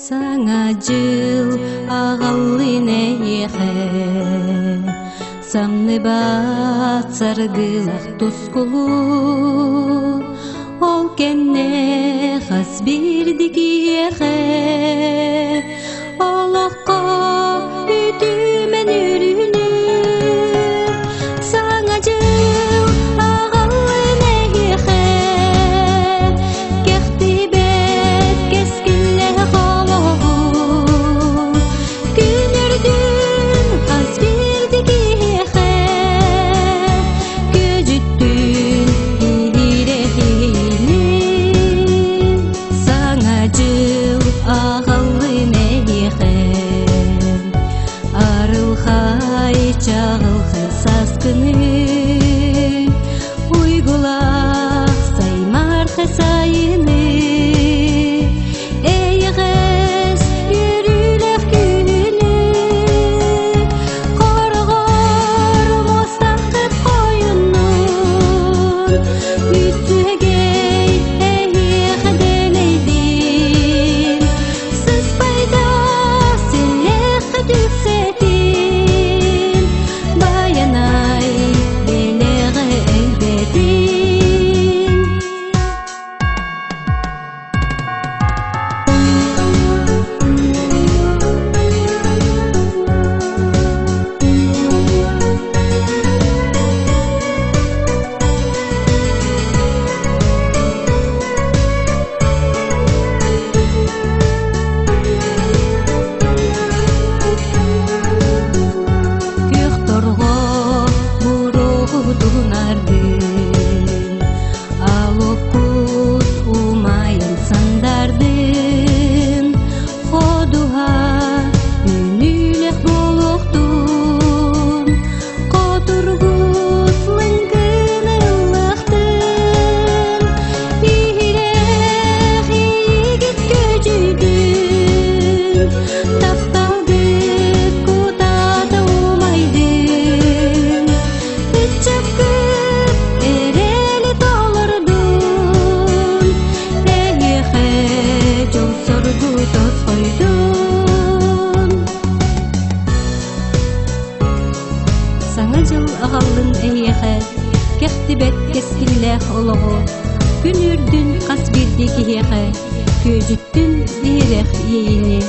Саҥа дьыл аҕаллын эйиэхэ, Самныбат саргылах тускулу, Ол кэннэ хас биирдии киһиэхэ Олоххо үтүмэн үөрүүнү. Саҥа дьыл аҕаллын эйиэхэ, Кэхтибэт кэскиллээх олоҕу, Күн үрдүн хас биирдии киһиэхэ, Күөдьүттүн иһирэхини. Саҥа дьыл аҕаллын эйиэхэ, Арылхай чаҕылхай сааскыны, Уйгулаах саймаархай сайыны, Эйэҕэс үөрүүлээх күнү, Хороҕор муостаххыт хойуннун, Үчүгэй эһиэхэ дэлэйдин, Сыспайдаах сэллэххэ түксэтин, Байанай бэлэҕэ элбэтин. Күөх торҕо буруоҕутунардын, Алоккут умайан сандардын, Ходуһа үүнүүлэх буолуохтун, Хотургут лыҥкын ыллахтын, Иһирэх иигит көдьүйдүн, Тапталгыт кутаата умайдын, Ыччаккыт эрэли толордун, Эйиэхэ дьол-соргу тосхойдун. Саҥа дьыл аҕаллын эһиэхэ, кэхтибэт кэскиллээх олоҕу, күн үрдүн хас биирдии киһиэхэ, күөдьүттүн иһирэх иэйиини.